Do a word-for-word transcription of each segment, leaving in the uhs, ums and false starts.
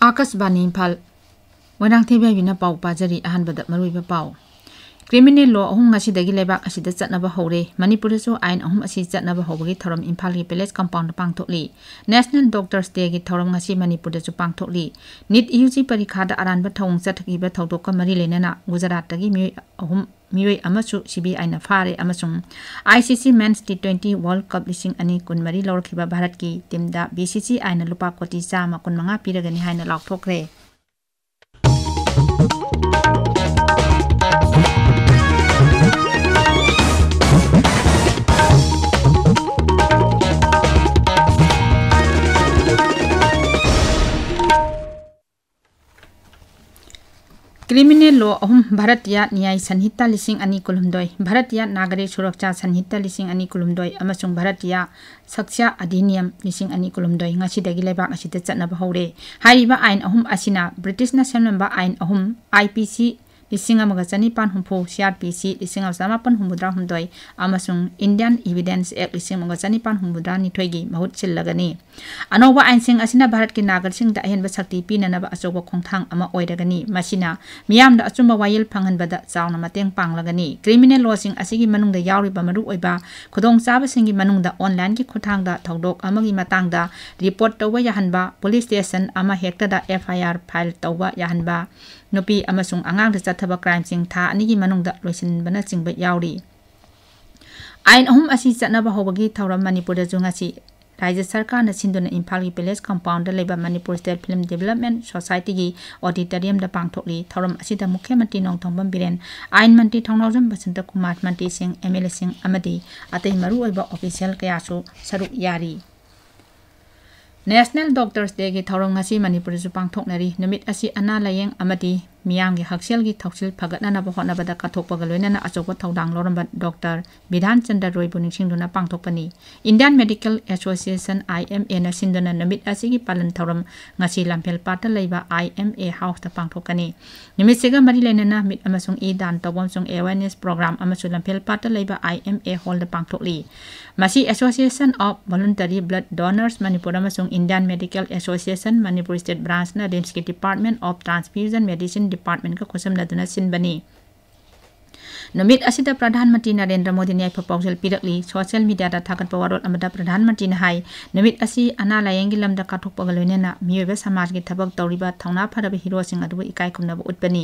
ꯑꯥꯀꯥꯁꯕꯥꯅꯤ ꯏꯝꯐꯥꯜ꯫ ꯃꯣꯏꯔꯥꯡꯊꯦꯝ ꯌꯥꯏꯕꯤꯅ ꯄꯥꯎ ꯄꯥꯖꯔꯤ꯫ ꯑꯍꯥꯟꯕꯗ ꯃꯔꯨꯑꯣꯏꯕ ꯄꯥꯎ꯫ ꯀ꯭ꯔꯤꯃꯤꯅꯦꯜ ꯂꯣ ꯑꯍꯨꯝ ꯉꯁꯤꯗꯒꯤ ꯂꯩꯕꯥꯛ ꯑꯁꯤꯗ ꯆꯠꯅꯕ ꯍꯧꯔꯦ꯫ ꯃꯅꯤꯄꯨꯔꯗꯁꯨ ꯑꯥꯏꯟ ꯑꯍꯨꯝ ꯑꯁꯤ ꯆꯠꯅꯕ ꯍꯧꯕꯒꯤ ꯊꯧꯔꯝ ꯏꯝꯐꯥꯜꯒꯤ ꯄꯦꯂꯦꯁ ꯀꯝꯄꯥꯎꯟꯗ ꯄꯥꯡꯊꯣꯛꯂꯤ꯫ ꯅꯦꯁꯅꯦꯜ ꯗꯣꯛꯇꯔꯁ ꯗꯦꯒꯤ ꯊꯧꯔꯝ ꯉꯁꯤ ꯃꯅꯤꯄꯨꯔꯗꯁꯨ ꯄꯥꯡꯊꯣꯛꯂꯤ꯫ ꯅꯤꯠ ꯌꯨ ꯖꯤ ꯄꯔꯤꯈꯥꯗ ꯑꯔꯥꯟꯕ ꯊꯧꯑꯣꯡ ꯆꯠꯊꯈꯤꯕ ꯊꯧꯗꯣꯛꯀ ꯃꯔꯤ ꯂꯩꯅꯅ ꯒꯨꯖꯔꯥꯠꯇꯒꯤ ꯃꯤꯑꯣꯏ ꯑꯍꯨꯝ, ꯃꯤꯑꯣꯏ ꯑꯃꯁꯨ ꯁꯤ ꯕꯤ ꯑꯥꯏꯅ ꯐꯥꯔꯦ ꯑꯃꯁꯨꯡ ꯑꯥꯏ ꯁꯤ ꯁꯤ ꯃꯦꯟꯁ ꯇꯤ ꯇ꯭ꯋꯦꯟꯇꯤ ꯋꯥꯔꯜ ꯀꯞ ꯂꯤꯁꯤꯡ ꯑꯅꯤ ꯀꯨꯟꯃꯔꯤ ꯂꯧꯔꯛꯈꯤꯕ ꯚꯥꯔꯠꯀꯤ ꯇꯤꯝꯗ ꯕꯤ ꯁꯤ ꯁꯤ ꯑꯥꯏꯅ ꯂꯨꯄꯥ ꯀꯣꯇꯤ ꯆꯥꯝꯃ ꯀꯨꯟꯃꯉꯥ ꯄꯤꯔꯒꯅꯤ ꯍꯥꯏꯅ ꯂꯥꯎꯊꯣꯛꯈ꯭ꯔꯦ꯫ ꯀ꯭ꯔꯤꯃꯤꯅꯦꯜ ꯂꯣ ꯑꯍꯨꯝ, ꯚꯥꯔꯇꯤꯌꯥ ꯅ꯭ꯌꯥꯌ ꯁꯟꯍꯤꯇꯥ ꯂꯤꯁꯤꯡ ꯑꯅꯤ ꯀꯨꯟꯍꯨꯝꯗꯣꯏ, ꯚꯥꯔꯇꯤꯌꯥ ꯅꯥꯒꯔꯤꯛ ꯁꯨꯔꯛꯁꯥ ꯁꯟꯍꯤꯇꯥ ꯂꯤꯁꯤꯡ ꯑꯅꯤ ꯀꯨꯟꯍꯨꯝꯗꯣꯏ ꯑꯃꯁꯨꯡ ꯚꯥꯔꯇꯤꯌꯥ ꯁꯥꯛꯁ꯭ꯌ ꯑꯙꯤꯅꯤꯌꯝ ꯂꯤꯁꯤꯡ ꯑꯅꯤ ꯀꯨꯟꯍꯨꯝꯗꯣꯏ ꯉꯁꯤꯗꯒꯤ ꯂꯩꯕꯥꯛ ꯑꯁꯤꯗ ꯆꯠꯅꯕ ꯍꯧꯔꯦ꯫ ꯍꯥꯏꯔꯤꯕ ꯑꯥꯏꯟ ꯑꯍꯨꯝ ꯑꯁꯤꯅ ꯕ꯭ꯔꯤꯇꯤꯁꯅ ꯁꯦꯝꯂꯝꯕ ꯑꯥꯏꯟ ꯑꯍꯨꯝ, ꯑꯥꯏ ꯄꯤ ꯁꯤ ꯂꯤꯁꯤꯡ ꯑꯃꯒ ꯆꯅꯤꯄꯥꯟ ꯍꯨꯝꯐꯨ, ꯁꯤ ꯑꯥꯔ ꯄꯤ ꯁꯤ ꯂꯤꯁꯤꯡ ꯑꯃ ꯆꯃꯥꯄꯟ ꯍꯨꯝꯐꯨꯇꯔꯥ ꯍꯨꯝꯗꯣꯏ ꯑꯃꯁꯨꯡ ꯏꯟꯗꯤꯌꯟ ꯏꯚꯤꯗꯦꯟꯁ ꯑꯦꯛ ꯂꯤꯁꯤꯡ ꯑꯃꯒ ꯆꯅꯤꯄꯥꯟ ꯍꯨꯝꯐꯨꯇꯔꯥ ꯅꯤꯊꯣꯏꯒꯤ ꯃꯍꯨꯠ ꯁꯤꯜꯂꯒꯅꯤ꯫ ꯑꯅꯧꯕ ꯑꯥꯏꯟꯁꯤꯡ ꯑꯁꯤꯅ ꯚꯥꯔꯠꯀꯤ ꯅꯥꯒꯔꯤꯛꯁꯤꯡꯗ ꯑꯍꯦꯟꯕ ꯁꯛꯇꯤ ꯄꯤꯅꯅꯕ ꯑꯆꯧꯕ ꯈꯣꯡꯊꯥꯡ ꯑꯃ ꯑꯣꯏꯔꯒꯅꯤ꯫ ꯃꯁꯤꯅ ꯃꯤꯌꯥꯝꯗ ꯑꯆꯨꯝꯕ ꯋꯥꯌꯦꯜ ꯐꯪꯍꯟꯕꯗ ꯆꯥꯎꯅ ꯃꯇꯦꯡ ꯄꯥꯡꯂꯒꯅꯤ꯫ ꯀ꯭ꯔꯤꯃꯤꯅꯦꯜ ꯂꯣꯁꯤꯡ ꯑꯁꯤꯒꯤ ꯃꯅꯨꯡꯗ ꯌꯥꯎꯔꯤꯕ ꯃꯔꯨꯑꯣꯏꯕ ꯈꯨꯗꯣꯡꯆꯥꯕꯁꯤꯡꯒꯤ ꯃꯅꯨꯡꯗ ꯑꯣꯟꯂꯥꯏꯟꯒꯤ ꯈꯨꯠꯊꯥꯡꯗ ꯊꯧꯗꯣꯛ ꯑꯃꯒꯤ ꯃꯇꯥꯡꯗ ꯔꯤꯄꯣꯔꯠ ꯇꯧꯕ ꯌꯥꯍꯟꯕ, ꯄꯨꯂꯤꯁ ꯁ꯭ꯇꯦꯁꯟ ꯑꯃ ꯍꯦꯛꯇꯗ ꯑꯦꯐ ꯑꯥꯏ ꯑꯥꯔ ꯐꯥꯏꯜ ꯇꯧꯕ ꯌꯥꯍꯟꯕ, ꯅꯨꯄꯤ ꯑꯃꯁꯨꯡ ꯑꯉꯥꯡꯗ ꯆꯠꯊꯕ ꯀ꯭ꯔꯥꯏꯝꯁꯤꯡ ꯊꯥ ꯑꯅꯤꯒꯤ ꯃꯅꯨꯡꯗ ꯂꯣꯏꯁꯤꯟꯕꯅꯆꯤꯡꯕ ꯌꯥꯎꯔꯤ꯫ ꯑꯥꯏꯟ ꯑꯍꯨꯝ ꯑꯁꯤ ꯆꯠꯅꯕ ꯍꯧꯕꯒꯤ ꯊꯧꯔꯝ ꯃꯅꯤꯄꯨꯔꯗꯁꯨ ꯉꯁꯤ ꯔꯥꯖ꯭ꯌ ꯁꯔꯀꯥꯔꯅ ꯁꯤꯟꯗꯨꯅ ꯏꯝꯐꯥꯜꯒꯤ ꯄꯦꯂꯦꯁ ꯀꯝꯄꯥꯎꯟꯗ ꯂꯩꯕ ꯃꯅꯤꯄꯨꯔ ꯁ꯭ꯇꯦꯠ ꯐꯤꯜꯝ ꯗꯤꯕꯦꯂꯞꯃꯦꯟ ꯁꯣꯁꯥꯏꯇꯤꯒꯤ ꯑꯣꯗꯤꯇꯣꯔꯤꯌꯝꯗ ꯄꯥꯡꯊꯣꯛꯂꯤ꯫ ꯊꯧꯔꯝ ꯑꯁꯤꯗ ꯃꯨꯈ꯭ꯌ ꯃꯟꯇ꯭ꯔꯤ ꯅꯣꯡꯊꯣꯝꯕꯝ ꯕꯤꯔꯦꯟ, ꯑꯥꯏꯟ ꯃꯟꯇ꯭ꯔꯤ ꯊꯧꯅꯥꯎꯖꯝ ꯕꯁꯟꯇ ꯀꯨꯃꯥꯔ, ꯃꯟꯇ꯭ꯔꯤꯁꯤꯡ, ꯑꯦꯝ ꯑꯦꯜ ꯑꯦꯁꯤꯡ ꯑꯃꯗꯤ ꯑꯇꯩ ꯃꯔꯨꯑꯣꯏꯕ ꯑꯣꯐꯤꯁꯤꯌꯦꯜ ꯀꯌꯥꯁꯨ ꯁꯔꯨꯛ ꯌꯥꯔꯤ꯫ ꯅꯦꯁꯅꯦꯜ ꯗꯣꯛꯇꯔꯁ ꯗꯦꯒꯤ ꯊꯧꯔꯝ ꯉꯁꯤ ꯃꯅꯤꯄꯨꯔꯗꯁꯨ ꯄꯥꯡꯊꯣꯛꯅꯔꯤ꯫ ꯅꯨꯃꯤꯠ ꯑꯁꯤ ꯑꯅꯥ ꯂꯥꯌꯦꯡ ꯑꯃꯗꯤ ꯃꯤꯌꯥꯝꯒꯤ ꯍꯛꯁꯦꯜꯒꯤ ꯊꯧꯁꯤꯜ ꯐꯒꯠꯅꯅꯕ ꯍꯣꯠꯅꯕꯗ ꯀꯠꯊꯣꯛꯄꯒ ꯂꯣꯏꯅꯅ ꯑꯆꯧꯕ ꯊꯧꯗꯥꯡ ꯂꯧꯔꯝꯕ doctor Vidhan Chandra ꯔꯣꯏꯕꯨ ꯅꯤꯡꯁꯤꯡꯗꯨꯅ ꯄꯥꯡꯊꯣꯛꯄꯅꯤ꯫ Indian Medical Association, I M A ꯅ ꯁꯤꯟꯗꯨꯅ ꯅꯨꯃꯤꯠ ꯑꯁꯤꯒꯤ ꯄꯥꯂꯟ ꯊꯧꯔꯝ ꯉꯁꯤ ꯂꯝꯐꯦꯜ ꯄꯥꯠꯇ ꯂꯩꯕ I M A House ꯇ ꯄꯥꯡꯊꯣꯛꯀꯅꯤ꯫ ꯅꯨꯃꯤꯠꯁꯤꯒ ꯃꯔꯤ ꯂꯩꯅꯅ ꯃꯤꯠ ꯑꯃꯁꯨꯡ ꯏ ꯗꯥꯟ ꯇꯧꯕ ꯑꯃꯁꯨꯡ awareness program ꯑꯃꯁꯨ ꯂꯝꯐꯦꯜ ꯄꯥꯠꯇ ꯂꯩꯕ I M A Hall ꯗ ꯄꯥꯡꯊꯣꯛꯂꯤ꯫ ꯃꯁꯤ Association of Voluntary Blood Donors Manipur ꯑꯃꯁꯨꯡ Indian Medical Association Manipur State Branch ꯅ RIMS ꯀꯤ Department of Transfusion Medicine Department ꯀ ꯈꯨꯠꯁꯝꯅꯗꯨꯅ ꯁꯤꯟꯕꯅꯤ꯫ ꯅꯨꯃꯤꯠ ꯑꯁꯤꯗ ꯄ꯭ꯔꯙꯥꯟ ꯃꯟꯇ꯭ꯔꯤ ꯅꯔꯦꯟꯗ꯭ꯔ ꯃꯣꯗꯤꯅ ꯌꯥꯏꯐ ꯄꯥꯎꯖꯦꯜ ꯄꯤꯔꯛꯂꯤ꯫ Social media ꯗ ꯊꯥꯒꯠꯄ ꯋꯥꯔꯣꯜ ꯑꯃꯗ ꯄ꯭ꯔꯙꯥꯟ ꯃꯟꯇ꯭ꯔꯤꯅ ꯍꯥꯏ, ꯅꯨꯃꯤꯠ ꯑꯁꯤ ꯑꯅꯥ ꯂꯥꯌꯦꯡꯒꯤ ꯂꯝꯗ ꯀꯠꯊꯣꯛꯄꯒ ꯂꯣꯏꯅꯅ ꯃꯤꯑꯣꯏꯕ ꯁꯃꯥꯖꯒꯤ ꯊꯕꯛ ꯇꯧꯔꯤꯕ ꯊꯧꯅꯥ ꯐꯔꯕ ꯍꯤꯔꯣꯁꯤꯡ ꯑꯗꯨꯕꯨ ꯏꯀꯥꯏ ꯈꯨꯝꯅꯕ ꯎꯠꯄꯅꯤ꯫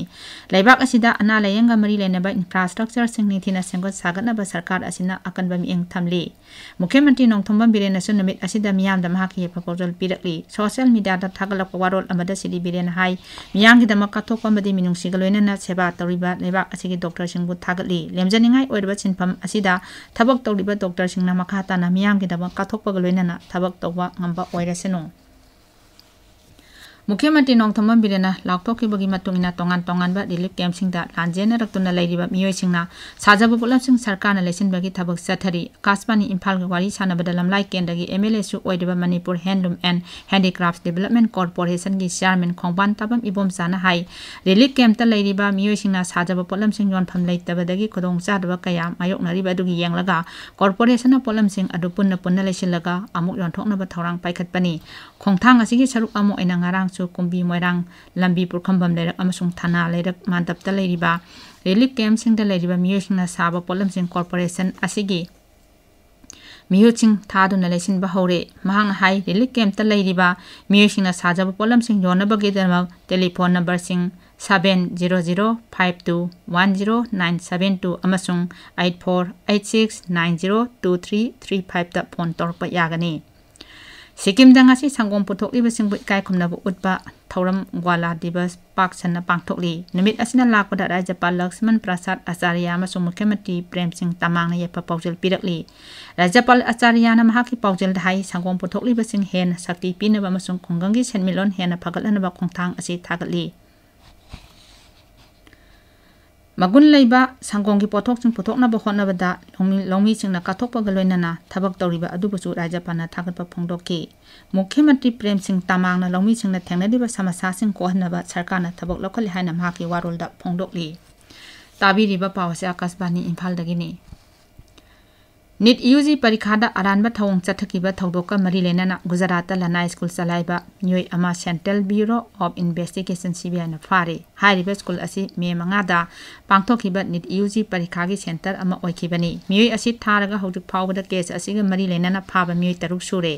ꯂꯩꯕꯥꯛ ꯑꯁꯤꯗ ꯑꯅꯥ ꯂꯥꯌꯦꯡꯒ ꯃꯔꯤ ꯂꯩꯅꯕ infrastructure ꯁꯤꯡ ꯅꯤꯡꯊꯤꯅ ꯁꯦꯝꯒꯠ ꯁꯥꯒꯠꯅꯕ ꯁꯔꯀꯥꯔ ꯑꯁꯤꯅ ꯑꯀꯟꯕ ꯃꯤꯠꯌꯦꯡ ꯊꯝꯂꯤ꯫ ꯃꯨꯈ꯭ꯌ ꯃꯟꯇ꯭ꯔꯤ ꯅꯣꯡꯊꯣꯝꯕꯝ ꯕꯤꯔꯦꯟꯅꯁꯨ ꯅꯨꯃꯤꯠ ꯑꯁꯤꯗ ꯃꯤꯌꯥꯝꯗ ꯃꯍꯥꯛꯀꯤ ꯌꯥꯏꯐ ꯄꯥꯎꯖꯦꯜ ꯄꯤꯔꯛꯂꯤ꯫ Social media ꯗ ꯊꯥꯒꯠꯂꯛꯄ ꯋꯥꯔꯣꯜ ꯑꯃꯗ ꯁ꯭ꯔꯤ ꯕꯤꯔꯦꯟꯅ ꯍꯥꯏ, ꯃꯤꯌꯥꯝꯒꯤꯗꯃꯛ ꯀꯠꯊꯣꯛꯄ ꯑꯃꯗꯤ ꯃꯤꯅꯨꯡꯁꯤꯒ ꯂꯣꯏꯅꯅ ꯁꯦꯕꯥ ꯇꯧꯔꯤꯕ ꯂꯩꯕꯥꯛ ꯑꯁꯤꯒꯤ ꯗꯣꯛꯇꯔꯁꯤꯡꯕꯨ ꯊꯥꯒꯠꯂꯤ꯫ ꯂꯦꯝꯖꯅꯤꯡꯉꯥꯏ ꯑꯣꯏꯔꯕ ꯁꯤꯟꯐꯝ ꯑꯁꯤꯗ ꯊꯕꯛ ꯇꯧꯔꯤꯕ ꯗꯣꯛꯇꯔꯁꯤꯡꯅ ꯃꯈꯥ ꯇꯥꯅ ꯃꯤꯌꯥꯝꯒꯤꯗꯃꯛ ꯀꯠꯊꯣꯛꯄꯒ ꯂꯣꯏꯅꯅ ꯊꯕꯛ ꯇꯧꯕ ꯉꯝꯕ ꯑꯣꯏꯔꯁꯅꯨ꯫ ꯃꯨꯈ꯭ꯌ ꯃꯟꯇ꯭ꯔꯤ ꯅꯣꯡꯊꯣꯝꯕꯝ ꯕꯤꯔꯦꯟꯅ ꯂꯥꯎꯊꯣꯛꯈꯤꯕꯒꯤ ꯃꯇꯨꯡ ꯏꯟꯅ ꯇꯣꯉꯥꯟ ꯇꯣꯉꯥꯟꯕ relief camp ꯁꯤꯡꯗ ꯂꯥꯟꯖꯦꯟꯅꯔꯛꯇꯨꯅ ꯂꯩꯔꯤꯕ ꯃꯤꯑꯣꯏꯁꯤꯡꯅ ꯁꯥꯖꯕ ꯄꯣꯠꯂꯝꯁꯤꯡ ꯁꯔꯀꯥꯔꯅ ꯂꯩꯁꯤꯟꯕꯒꯤ ꯊꯕꯛ ꯆꯠꯊꯔꯤ꯫ ꯑꯀꯥꯁꯕꯥꯅꯤ ꯏꯝꯐꯥꯜꯒ ꯋꯥꯔꯤ ꯁꯥꯟꯅꯕꯗ ꯂꯝꯂꯥꯏ ꯀꯦꯟꯗ꯭ꯔꯒꯤ M L A ꯁꯨ ꯑꯣꯏꯔꯤꯕ Manipur Handloom and Handicrafts Development Corporation ꯒꯤ chairman ꯈꯣꯡꯕꯥꯟ ꯇꯥꯕꯝ ꯏꯕꯣꯝꯆꯥꯅ ꯍꯥꯏ, relief camp ꯇ ꯂꯩꯔꯤꯕ ꯃꯤꯑꯣꯏꯁꯤꯡꯅ ꯁꯥꯖꯕ ꯄꯣꯠꯂꯝꯁꯤꯡ ꯌꯣꯟꯐꯝ ꯂꯩꯇꯕꯗꯒꯤ ꯈꯨꯗꯣꯡꯆꯥꯗꯕ ꯀꯌꯥ ꯃꯥꯌꯣꯛꯅꯔꯤꯕ ꯑꯗꯨꯒꯤ ꯌꯦꯡꯂꯒ corporation ꯅ ꯄꯣꯠꯂꯝꯁꯤꯡ ꯑꯗꯨ ꯄꯨꯟꯅ ꯄꯨꯟꯅ ꯂꯩꯁꯤꯜꯂꯒ ꯑꯃꯨꯛ ꯌꯣꯟꯊꯣꯛꯅꯕ ꯊꯧꯔꯥꯡ ꯄꯥꯏꯈꯠꯄꯅꯤ꯫ ꯈꯣꯡꯊꯥꯡ ꯑꯁꯤꯒꯤ ꯁꯔꯨꯛ ꯑꯃ ꯑꯣꯏꯅ ꯉꯔꯥꯡꯁꯨ ꯀꯨꯝꯕꯤ ꯃꯣꯏꯔꯥꯡ ꯂꯝꯕꯤ ꯄꯨꯈ꯭ꯔꯝꯕꯝ ꯂꯩꯔꯛ ꯑꯃꯁꯨꯡ ꯊꯅꯥ ꯂꯩꯔꯛ ꯃꯥꯟꯗꯞꯇ ꯂꯩꯔꯤꯕ relief camp ꯁꯤꯡꯗ ꯂꯩꯔꯤꯕ ꯃꯤꯑꯣꯏꯁꯤꯡꯅ ꯁꯥꯕ ꯄꯣꯠꯂꯝꯁꯤꯡ corporation ꯑꯁꯤꯒꯤ ꯃꯤꯍꯨꯠꯁꯤꯡ ꯊꯥꯗꯨꯅ ꯂꯩꯁꯤꯟꯕ ꯍꯧꯔꯦ꯫ ꯃꯍꯥꯛꯅ ꯍꯥꯏ, relief camp ꯇ ꯂꯩꯔꯤꯕ ꯃꯤꯑꯣꯏꯁꯤꯡꯅ ꯁꯥꯖꯕ ꯄꯣꯠꯂꯝꯁꯤꯡ ꯌꯣꯟꯅꯕꯒꯤꯗꯃꯛ telephone number ꯁꯤꯡ seven zero zero five two one zero nine seven two ꯑꯃꯁꯨꯡ eight four eight six nine zero two three three five ꯇ phone ꯇꯧꯔꯛꯄ ꯌꯥꯒꯅꯤ꯫ ꯁꯤꯛꯀꯤꯝꯗ ꯉꯁꯤ ꯁꯪꯒꯣꯝ ꯄꯨꯊꯣꯛꯂꯤꯕꯁꯤꯡꯕꯨ ꯏꯀꯥꯏ ꯈꯨꯝꯅꯕ ꯎꯠꯄ ꯊꯧꯔꯝ ꯒ꯭ꯋꯥꯂꯥ ꯗꯤꯕꯁ ꯄꯥꯛ ꯁꯟꯅ ꯄꯥꯡꯊꯣꯛꯂꯤ꯫ ꯅꯨꯃꯤꯠ ꯑꯁꯤꯅ ꯂꯥꯛꯄꯗ ꯔꯥꯖ꯭ꯌꯄꯥꯜ ꯂꯛꯁꯃꯟ ꯄ꯭ꯔꯁꯥꯗ ꯑꯆꯥꯔꯌ ꯑꯃꯁꯨꯡ ꯃꯨꯈ꯭ꯌ ꯃꯟꯇ꯭ꯔꯤ ꯄ꯭ꯔꯦꯝ ꯁꯤꯡ ꯇꯃꯥꯡꯅ ꯌꯥꯏꯐ ꯄꯥꯎꯖꯦꯜ ꯄꯤꯔꯛꯂꯤ꯫ ꯔꯥꯖ꯭ꯌꯄꯥꯜ ꯑꯆꯥꯔꯌꯅ ꯃꯍꯥꯛꯀꯤ ꯄꯥꯎꯖꯦꯜꯗ ꯍꯥꯏ, ꯁꯪꯒꯣꯝ ꯄꯨꯊꯣꯛꯂꯤꯕꯁꯤꯡ ꯍꯦꯟꯅ ꯁꯛꯇꯤ ꯄꯤꯅꯕ ꯑꯃꯁꯨꯡ ꯈꯨꯡꯒꯪꯒꯤ ꯁꯦꯟꯃꯤꯠꯂꯣꯟ ꯍꯦꯟꯅ ꯐꯒꯠꯍꯟꯅꯕ ꯈꯣꯡꯊꯥꯡ ꯑꯁꯤ ꯊꯥꯒꯠꯂꯤ꯫ ꯃꯒꯨꯟ ꯂꯩꯕ ꯁꯪꯒꯣꯝꯒꯤ ꯄꯣꯠꯊꯣꯛꯁꯤꯡ ꯄꯨꯊꯣꯛꯅꯕ ꯍꯣꯠꯅꯕꯗ ꯂꯧꯃꯤ, ꯂꯧꯃꯤꯁꯤꯡꯅ ꯀꯠꯊꯣꯛꯄꯒ ꯂꯣꯏꯅꯅ ꯊꯕꯛ ꯇꯧꯔꯤꯕ ꯑꯗꯨꯕꯨꯁꯨ ꯔꯥꯖ꯭ꯌꯄꯥꯜꯅ ꯊꯥꯒꯠꯄ ꯐꯣꯡꯗꯣꯛꯈꯤ꯫ ꯃꯨꯈ꯭ꯌ ꯃꯟꯇ꯭ꯔꯤ ꯄ꯭ꯔꯦꯝ ꯁꯤꯡ ꯇꯃꯥꯡꯅ ꯂꯧꯃꯤꯁꯤꯡꯅ ꯊꯦꯡꯅꯔꯤꯕ ꯁꯃꯁ꯭ꯌꯥꯁꯤꯡ ꯀꯣꯛꯍꯟꯅꯕ ꯁꯔꯀꯥꯔꯅ ꯊꯕꯛ ꯂꯧꯈꯠꯂꯤ ꯍꯥꯏꯅ ꯃꯍꯥꯛꯀꯤ ꯋꯥꯔꯣꯜꯗ ꯐꯣꯡꯗꯣꯛꯂꯤ꯫ ꯇꯥꯕꯤꯔꯤꯕ ꯄꯥꯎ ꯑꯁꯤ ꯑꯀꯥꯁꯕꯥꯅꯤ ꯏꯝꯐꯥꯜꯗꯒꯤꯅꯤ꯫ ꯅꯤꯠ ꯌꯨ ꯖꯤ ꯄꯔꯤꯈꯥꯗ ꯑꯔꯥꯟꯕ ꯊꯧꯑꯣꯡ ꯆꯠꯊꯈꯤꯕ ꯊꯧꯗꯣꯛꯀ ꯃꯔꯤ ꯂꯩꯅꯅ ꯒꯨꯖꯔꯥꯠꯇ ꯂꯅꯥꯏ ꯁ꯭ꯀꯨꯜ ꯆꯂꯥꯏꯕ ꯃꯤꯑꯣꯏ ꯑꯃ Central Bureau of Investigation, C B I ꯅ ꯐꯥꯔꯦ꯫ ꯍꯥꯏꯔꯤꯕ ꯁ꯭ꯀꯨꯜ ꯑꯁꯤ ꯃꯦ ꯃꯉꯥꯗ ꯄꯥꯡꯊꯣꯛꯈꯤꯕ ꯅꯤꯠ ꯌꯨ ꯖꯤ ꯄꯔꯤꯈꯥꯒꯤ ꯁꯦꯟꯇꯔ ꯑꯃ ꯑꯣꯏꯈꯤꯕꯅꯤ꯫ ꯃꯤꯑꯣꯏ ꯑꯁꯤ ꯊꯥꯔꯒ ꯍꯧꯖꯤꯛ ꯐꯥꯎꯕꯗ ꯀꯦꯁ ꯑꯁꯤꯒ ꯃꯔꯤ ꯂꯩꯅꯅ ꯐꯥꯕ ꯃꯤꯑꯣꯏ ꯇꯔꯨꯛ ꯁꯨꯔꯦ꯫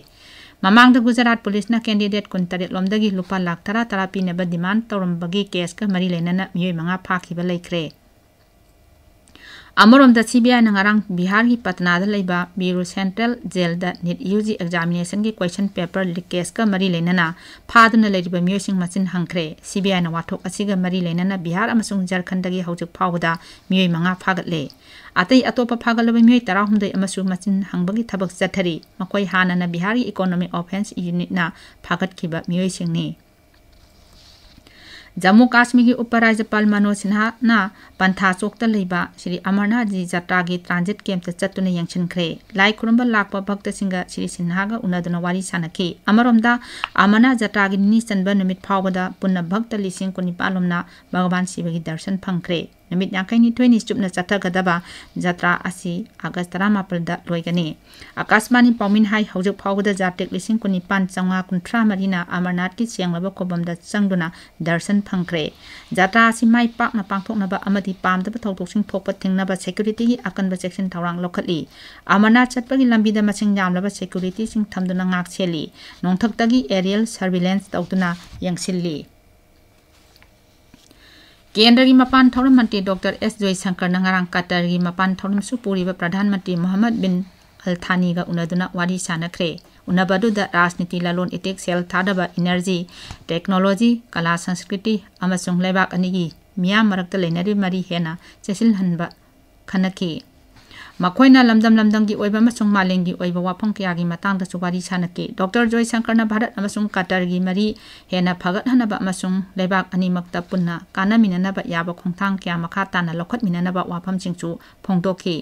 ꯃꯃꯥꯡꯗ ꯒꯨꯖꯔꯥꯠ ꯄꯨꯂꯤꯁꯅ ꯀꯦꯟꯗꯤꯗꯦꯠ ꯀꯨꯟꯇꯔꯦꯠ ꯂꯣꯝꯗꯒꯤ ꯂꯨꯄꯥ ꯂꯥꯈ ꯇꯔꯥ ꯇꯔꯥ ꯄꯤꯅꯕ ꯗꯤꯃꯥꯟ ꯇꯧꯔꯝꯕꯒꯤ ꯀꯦꯁꯀ ꯃꯔꯤ ꯂꯩꯅꯅ ꯃꯤꯑꯣꯏ ꯃꯉꯥ ꯐꯥꯈꯤꯕ ꯂꯩꯈ꯭ꯔꯦ꯫ ꯑꯃꯔꯣꯝꯗ, C B I ꯅ ꯉꯔꯥꯡ ꯕꯤꯍꯥꯔꯒꯤ ꯄꯠꯅꯥꯗ ꯂꯩꯕ ꯕꯤꯔꯨ ꯁꯦꯟꯇ꯭ꯔꯦꯜ ꯖꯦꯜꯗ ꯅꯤꯠ ꯌꯨ ꯖꯤ ꯑꯦꯛꯖꯥꯃꯤꯅꯦꯁꯟꯒꯤ ꯀꯣꯏꯁꯟ ꯄꯦꯄꯔ ꯂꯤꯀꯦꯖꯀ ꯃꯔꯤ ꯂꯩꯅꯅ ꯐꯥꯗꯨꯅ ꯂꯩꯔꯤꯕ ꯃꯤꯑꯣꯏꯁꯤꯡ ꯃꯁꯤꯡ ꯍꯪꯈ꯭ꯔꯦ꯫ C B I ꯅ ꯋꯥꯊꯣꯛ ꯑꯁꯤꯒ ꯃꯔꯤ ꯂꯩꯅꯅ ꯕꯤꯍꯥꯔ ꯑꯃꯁꯨꯡ ꯖꯔꯈꯟꯗꯒꯤ ꯍꯧꯖꯤꯛ ꯐꯥꯎꯕꯗ ꯃꯤꯑꯣꯏ ꯃꯉꯥ ꯐꯥꯒꯠꯂꯦ꯫ ꯑꯇꯩ ꯑꯇꯣꯞꯄ ꯐꯥꯒꯠꯂꯕ ꯃꯤꯑꯣꯏ ꯇꯔꯥꯍꯨꯝꯗꯣꯏ ꯑꯃꯁꯨ ꯃꯁꯤꯡ ꯍꯪꯕꯒꯤ ꯊꯕꯛ ꯆꯠꯊꯔꯤ꯫ ꯃꯈꯣꯏ ꯍꯥꯟꯅꯅ ꯕꯤꯍꯥꯔꯒꯤ Economic Offence Unit ꯅ ꯐꯥꯒꯠꯈꯤꯕ ꯃꯤꯑꯣꯏꯁꯤꯡꯅꯤ꯫ ꯖꯝꯃꯨ ꯀꯥꯁꯃꯤꯔꯒꯤ ꯎꯄ ꯔꯥꯖ꯭ꯌꯄꯥꯜ ꯃꯅꯣꯖ ꯁꯤꯟꯍꯥꯅ ꯄꯟꯊꯥ ꯆꯣꯛꯇ ꯂꯩꯕ ꯁ꯭ꯔꯤ ꯑꯃꯔꯅꯥꯊꯖꯤ ꯖꯇ꯭ꯔꯥꯒꯤ ꯇ꯭ꯔꯥꯟꯖꯤꯠ ꯀꯦꯝꯞꯇ ꯆꯠꯇꯨꯅ ꯌꯦꯡꯁꯤꯟꯈ꯭ꯔꯦ꯫ ꯂꯥꯏ ꯈꯨꯔꯨꯝꯕ ꯂꯥꯛꯄ ꯚꯛꯇꯁꯤꯡꯒ ꯁ꯭ꯔꯤ ꯁꯤꯟꯍꯥꯒ ꯎꯅꯗꯨꯅ ꯋꯥꯔꯤ ꯁꯥꯅꯈꯤ꯫ ꯑꯃꯔꯣꯝꯗ, ꯑꯃꯔꯅꯥꯊ ꯖꯇ꯭ꯔꯥꯒꯤ ꯅꯤꯅꯤ ꯆꯟꯕ ꯅꯨꯃꯤꯠ ꯐꯥꯎꯕꯗ ꯄꯨꯟꯅ ꯚꯛꯇ ꯂꯤꯁꯤꯡ ꯀꯨꯟꯅꯤꯄꯥꯟ ꯂꯣꯝꯅ ꯚꯒꯋꯥꯟ ꯁꯤꯕꯒꯤ ꯗꯔꯁꯟ ꯐꯪꯈ꯭ꯔꯦ꯫ ꯅꯨꯃꯤꯠ ꯌꯥꯡꯈꯩꯅꯤꯊꯣꯏꯅꯤ ꯆꯨꯞꯅ ꯆꯠꯊꯒꯗꯕ ꯖꯇ꯭ꯔꯥ ꯑꯁꯤ ꯑꯥꯒꯁ ꯇꯔꯥꯃꯥꯄꯜꯗ ꯂꯣꯏꯒꯅꯤ꯫ ꯑꯀꯥꯁꯕꯥꯅꯤ ꯄꯥꯎꯃꯤꯅ ꯍꯥꯏ, ꯍꯧꯖꯤꯛ ꯐꯥꯎꯕꯗ ꯖꯥꯇ꯭ꯔꯤꯛ ꯂꯤꯁꯤꯡ ꯀꯨꯟꯅꯤꯄꯥꯟ ꯆꯥꯝꯃꯉꯥ ꯀꯨꯟꯊ꯭ꯔꯥ ꯃꯔꯤꯅ ꯑꯃꯔꯅꯥꯊꯀꯤ ꯁꯦꯡꯂꯕ ꯈꯨꯕꯝꯗ ꯆꯪꯗꯨꯅ ꯗꯔꯁꯟ ꯐꯪꯈ꯭ꯔꯦ꯫ ꯖꯥꯇ꯭ꯔꯥ ꯑꯁꯤ ꯃꯥꯏ ꯄꯥꯛꯅ ꯄꯥꯡꯊꯣꯛꯅꯕ ꯑꯃꯗꯤ ꯄꯥꯝꯗꯕ ꯊꯧꯗꯣꯛꯁꯤꯡ ꯊꯣꯛꯄ ꯊꯤꯡꯅꯕ ꯁꯦꯀ꯭ꯌꯨꯔꯤꯇꯤꯒꯤ ꯑꯀꯟꯕ ꯆꯦꯛꯁꯤꯟ ꯊꯧꯔꯥꯡ ꯂꯧꯈꯠꯂꯤ꯫ ꯑꯃꯔꯅꯥꯊ ꯆꯠꯄꯒꯤ ꯂꯝꯕꯤꯗ ꯃꯁꯤꯡ ꯌꯥꯝꯂꯕ ꯁꯦꯀ꯭ꯌꯨꯔꯤꯇꯤꯁꯤꯡ ꯊꯝꯗꯨꯅ ꯉꯥꯛ ꯁꯦꯜꯂꯤ꯫ ꯅꯣꯡꯊꯛꯇꯒꯤ aerial surveillance ꯇꯧꯗꯨꯅ ꯌꯦꯡꯁꯤꯜꯂꯤ꯫ ꯀꯦꯟꯗ꯭ꯔꯒꯤ ꯃꯄꯥꯟ ꯊꯧꯔꯝ ꯃꯟꯇ꯭ꯔꯤ ꯗꯣꯛꯇꯔ ꯑꯦꯁ ꯖꯣꯏꯁꯪꯀꯔꯅ ꯉꯔꯥꯡ ꯀꯇꯔꯒꯤ ꯃꯄꯥꯟ ꯊꯧꯔꯝꯁꯨ ꯄꯨꯔꯤꯕ ꯄ꯭ꯔꯙꯥꯟ ꯃꯟꯇ꯭ꯔꯤ ꯃꯣꯍꯝꯃꯗ ꯕꯤꯟ ꯑꯜ ꯊꯥꯅꯤꯒ ꯎꯅꯗꯨꯅ ꯋꯥꯔꯤ ꯁꯥꯅꯈ꯭ꯔꯦ꯫ ꯎꯅꯕ ꯑꯗꯨꯗ ꯔꯥꯖꯅꯤꯇꯤ, ꯂꯂꯣꯟ ꯏꯇꯤꯛ, ꯁꯦꯜ ꯊꯥꯗꯕ, ꯏꯅꯔꯖꯤ, ꯇꯦꯛꯅꯣꯂꯣꯖꯤ, ꯀꯂꯥ ꯁꯪꯁꯀ꯭ꯔꯤꯇꯤ ꯑꯃꯁꯨꯡ ꯂꯩꯕꯥꯛ ꯑꯅꯤꯒꯤ ꯃꯤꯌꯥꯝ ꯃꯔꯛꯇ ꯂꯩꯅꯔꯤꯕ ꯃꯔꯤ ꯍꯦꯟꯅ ꯆꯦꯠꯁꯤꯜꯍꯟꯕ ꯈꯟꯅꯈꯤ꯫ ꯃꯈꯣꯏꯅ ꯂꯝꯗꯝ ꯂꯝꯗꯝꯒꯤ ꯑꯣꯏꯕ ꯑꯃꯁꯨꯡ ꯃꯥꯂꯦꯝꯒꯤ ꯑꯣꯏꯕ ꯋꯥꯐꯝ ꯀꯌꯥꯒꯤ ꯃꯇꯥꯡꯗꯁꯨ ꯋꯥꯔꯤ ꯁꯥꯅꯈꯤ꯫ ꯗꯣꯛꯇꯔ ꯖꯣꯏꯁꯪꯀꯔꯅ ꯚꯥꯔꯠ ꯑꯃꯁꯨꯡ ꯀꯇꯔꯒꯤ ꯃꯔꯤ ꯍꯦꯟꯅ ꯐꯒꯠꯍꯟꯅꯕ ꯑꯃꯁꯨꯡ ꯂꯩꯕꯥꯛ ꯑꯅꯤꯃꯛꯇ ꯄꯨꯟꯅ ꯀꯥꯟꯅꯃꯤꯟꯅꯅꯕ ꯌꯥꯕ ꯈꯣꯡꯊꯥꯡ ꯀꯌꯥ ꯃꯈꯥ ꯇꯥꯅ ꯂꯧꯈꯠꯃꯤꯟꯅꯅꯕ ꯋꯥꯐꯝꯁꯤꯡꯁꯨ ꯐꯣꯡꯗꯣꯛꯈꯤ꯫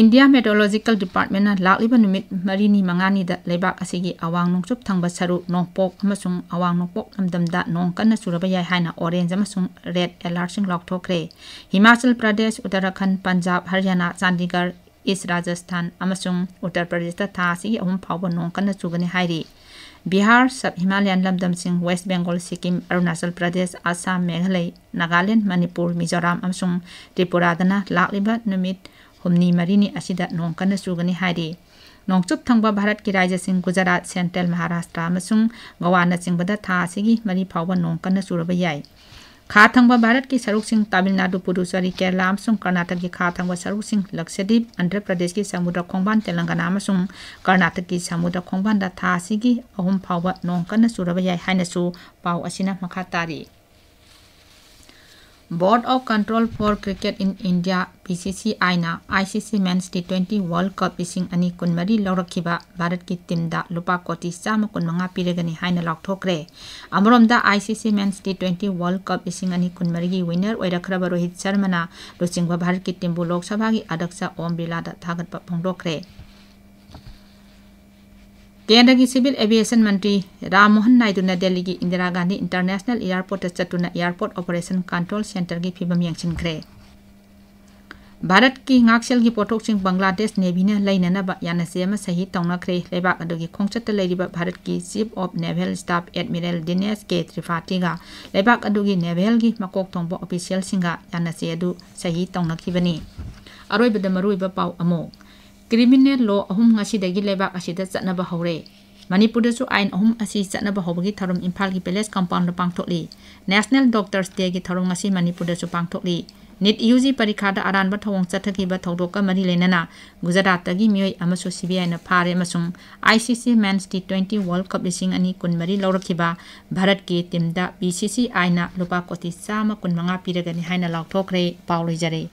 India Meteorological Departmentꯅ ꯂꯥꯛꯂꯤꯕ ꯅꯨꯃꯤꯠ ꯃꯔꯤꯅꯤ ꯃꯉꯥꯅꯤꯗ ꯂꯩꯕꯥꯛ ꯑꯁꯤꯒꯤ ꯑꯋꯥꯡ ꯅꯣꯡꯆꯨꯞ ꯊꯪꯕ ꯁꯔꯨꯛ, ꯅꯣꯡꯄꯣꯛ ꯑꯃꯁꯨꯡ ꯑꯋꯥꯡ ꯅꯣꯡꯄꯣꯛ ꯂꯝꯗꯝꯗ ꯅꯣꯡ ꯀꯟꯅ ꯆꯨꯔꯕ ꯌꯥꯏ ꯍꯥꯏꯅ orange ꯑꯃꯁꯨꯡ red alertꯁꯤꯡ ꯂꯥꯎꯊꯣꯛꯈ꯭ꯔꯦ꯫ ꯍꯤꯃꯥꯆꯜ ꯄ꯭ꯔꯗꯦꯁ, ꯎꯠꯇꯔꯥꯈꯟꯗ, ꯄꯟꯖꯥꯕ, ꯍꯔꯤꯌꯥꯅꯥ, ꯆꯥꯟꯗꯤꯒꯔ, ꯏꯁ ꯔꯥꯖꯁꯊꯥꯟ ꯑꯃꯁꯨꯡ ꯎꯠꯇꯔ ꯄ꯭ꯔꯗꯦꯁꯇ ꯊꯥ ꯑꯁꯤꯒꯤ ꯑꯍꯨꯝ ꯐꯥꯎꯕ ꯅꯣꯡ ꯀꯟꯅ ꯆꯨꯒꯅꯤ ꯍꯥꯏꯔꯤ꯫ Bihar, sub Himalayan ꯂꯝꯗꯝꯁꯤꯡ, west Bengal, Sikkim, Arunachal Pradesh, Assam, Meghalaya, Nagaland, Manipur, Mizoram ꯑꯃꯁꯨꯡ ꯇ꯭ꯔꯤꯄꯨꯔꯥꯗꯅ ꯂꯥꯛꯂꯤꯕ ꯅꯨꯃꯤꯠ ꯍꯨꯝꯅꯤ ꯃꯔꯤꯅꯤ ꯑꯁꯤꯗ ꯅꯣꯡ ꯀꯟꯅ ꯆꯨꯒꯅꯤ ꯍꯥꯏꯔꯤ꯫ ꯅꯣꯡꯆꯨꯞ ꯊꯪꯕ ꯚꯥꯔꯠꯀꯤ ꯔꯥꯖ꯭ꯌꯁꯤꯡ ꯒꯨꯖꯔꯥꯠ, ꯁꯦꯟꯇ꯭ꯔꯦꯜ ꯃꯍꯥꯔꯥꯁꯇ꯭ꯔꯥ ꯑꯃꯁꯨꯡ ꯒꯣꯋꯥꯅꯆꯤꯡꯕꯗ ꯊꯥ ꯑꯁꯤꯒꯤ ꯃꯔꯤ ꯐꯥꯎꯕ ꯅꯣꯡ ꯀꯟꯅ ꯆꯨꯔꯕ ꯌꯥꯏ꯫ ꯈꯥ ꯊꯪꯕ ꯚꯥꯔꯠꯀꯤ ꯁꯔꯨꯛꯁꯤꯡ ꯇꯥꯃꯤꯜ ꯅꯥꯗꯨ, ꯄꯨꯗꯨꯆꯦꯔꯤ, ꯀꯦꯔꯂꯥ ꯑꯃꯁꯨꯡ ꯀꯔꯅꯥꯇꯀꯒꯤ ꯈꯥ ꯊꯪꯕ ꯁꯔꯨꯛꯁꯤꯡ, ꯂꯛꯁꯗꯤꯞ, ꯑꯟꯙ꯭ꯔ ꯄ꯭ꯔꯗꯦꯁꯀꯤ ꯁꯃꯨꯗ꯭ꯔ ꯈꯣꯡꯕꯥꯟ, ꯇꯦꯂꯪꯒꯅꯥ ꯑꯃꯁꯨꯡ ꯀꯔꯅꯥꯇꯀꯒꯤ ꯁꯃꯨꯗ꯭ꯔ ꯈꯣꯡꯕꯥꯟꯗ ꯊꯥ ꯑꯁꯤꯒꯤ ꯑꯍꯨꯝ ꯐꯥꯎꯕ ꯅꯣꯡ ꯀꯟꯅ ꯆꯨꯔꯕ ꯌꯥꯏ ꯍꯥꯏꯅꯁꯨ ꯄꯥꯎ ꯑꯁꯤꯅ ꯃꯈꯥ ꯇꯥꯔꯤ꯫ Board of Control for Cricket in India, BCCIꯅ ICC Men's T twenty World Cup ꯂꯤꯁꯤꯡ ꯑꯅꯤ ꯀꯨꯟꯃꯔꯤ ꯂꯧꯔꯛꯈꯤꯕ ꯚꯥꯔꯠꯀꯤ ꯇꯤꯝꯗ ꯂꯨꯄꯥ ꯀꯣꯇꯤ ꯆꯥꯝꯃ ꯀꯨꯟꯃꯉꯥ ꯄꯤꯔꯒꯅꯤ ꯍꯥꯏꯅ ꯂꯥꯎꯊꯣꯛꯈ꯭ꯔꯦ꯫ ꯑꯃꯔꯣꯝꯗ, ICC Men's T twenty World Cup ꯂꯤꯁꯤꯡ ꯑꯅꯤ ꯀꯨꯟꯃꯔꯤꯒꯤ winner ꯑꯣꯏꯔꯛꯈ꯭ꯔꯕ ꯔꯣꯍꯤꯠ ꯁꯔꯃꯅ ꯂꯨꯆꯤꯡꯕ ꯚꯥꯔꯠꯀꯤ ꯇꯤꯝꯕꯨ ꯂꯣꯛ ꯁꯚꯥꯒꯤ ꯑꯗꯛꯁ ꯑꯣꯝ ꯕꯤꯔꯂꯥꯗ ꯊꯥꯒꯠꯄ ꯐꯣꯡꯗꯣꯛꯈ꯭ꯔꯦ꯫ ꯀꯦꯟꯗ꯭ꯔꯒꯤ civil aviation ꯃꯟꯇ꯭ꯔꯤ ꯔꯥꯝ ꯃꯣꯍꯟ ꯅꯥꯏꯗꯨꯅ ꯗꯦꯜꯂꯤꯒꯤ ꯏꯟꯗꯤꯔꯥ ꯒꯥꯟꯙꯤ International Airportꯇ ꯆꯠꯇꯨꯅ Airport Operation Control Centreꯒꯤ ꯐꯤꯚꯝ ꯌꯦꯡꯁꯤꯟꯈ꯭ꯔꯦ꯫ ꯚꯥꯔꯠꯀꯤ ꯉꯥꯛꯁꯦꯜꯒꯤ ꯄꯣꯠꯊꯣꯛꯁꯤꯡ ꯕꯪꯒ꯭ꯂꯥꯗꯦꯁ Navyꯅ ꯂꯩꯅꯅꯕ ꯌꯥꯅꯆꯦ ꯑꯃ ꯁꯍꯤ ꯇꯧꯅꯈ꯭ꯔꯦ꯫ ꯂꯩꯕꯥꯛ ꯑꯗꯨꯒꯤ ꯈꯣꯡꯆꯠꯇ ꯂꯩꯔꯤꯕ ꯚꯥꯔꯠꯀꯤ Chief of Naval Staff Admiral Dinesh K Tripathi ꯒ ꯂꯩꯕꯥꯛ ꯑꯗꯨꯒꯤ navalꯒꯤ ꯃꯀꯣꯛ ꯊꯣꯡꯕ officialꯁꯤꯡꯒ ꯌꯥꯅꯆꯦ ꯑꯗꯨ ꯁꯍꯤ ꯇꯧꯅꯈꯤꯕꯅꯤ꯫ ꯑꯔꯣꯏꯕꯗ ꯃꯔꯨꯑꯣꯏꯕ ꯄꯥꯎ ꯑꯃꯨꯛ꯫ Criminal law ꯑꯍꯨꯝ ꯉꯁꯤꯗꯒꯤ ꯂꯩꯕꯥꯛ ꯑꯁꯤꯗ ꯆꯠꯅꯕ ꯍꯧꯔꯦ꯫ ꯃꯅꯤꯄꯨꯔꯗꯁꯨ ꯑꯥꯏꯟ ꯑꯍꯨꯝ ꯑꯁꯤ ꯆꯠꯅꯕ ꯍꯧꯕꯒꯤ ꯊꯧꯔꯝ ꯏꯝꯐꯥꯜꯒꯤ Palace Compoundꯗ ꯄꯥꯡꯊꯣꯛꯂꯤ꯫ National Doctors Dayꯒꯤ ꯊꯧꯔꯝ ꯉꯁꯤ ꯃꯅꯤꯄꯨꯔꯗꯁꯨ ꯄꯥꯡꯊꯣꯛꯂꯤ꯫ NEET UG ꯄꯔꯤꯈꯥꯗ ꯑꯔꯥꯟꯕ ꯊꯧꯑꯣꯡ ꯆꯠꯊꯈꯤꯕ ꯊꯧꯗꯣꯛꯀ ꯃꯔꯤ ꯂꯩꯅꯅ ꯒꯨꯖꯔꯥꯠꯇꯒꯤ ꯃꯤꯑꯣꯏ ꯑꯃꯁꯨ CBIꯅ ꯐꯥꯔꯦ ꯑꯃꯁꯨꯡ ICC Men's T twenty World Cup ꯂꯤꯁꯤꯡ ꯑꯅꯤ ꯀꯨꯟꯃꯔꯤ ꯂꯧꯔꯛꯈꯤꯕ ꯚꯥꯔꯠꯀꯤ ꯇꯤꯝꯗ BCCIꯅ ꯂꯨꯄꯥ ꯀꯣꯇꯤ ꯆꯥꯝꯃ ꯀꯨꯟꯃꯉꯥ ꯄꯤꯔꯒꯅꯤ ꯍꯥꯏꯅ ꯂꯥꯎꯊꯣꯛꯈ꯭ꯔꯦ꯫ ꯄꯥꯎ ꯂꯣꯏꯖꯔꯦ꯫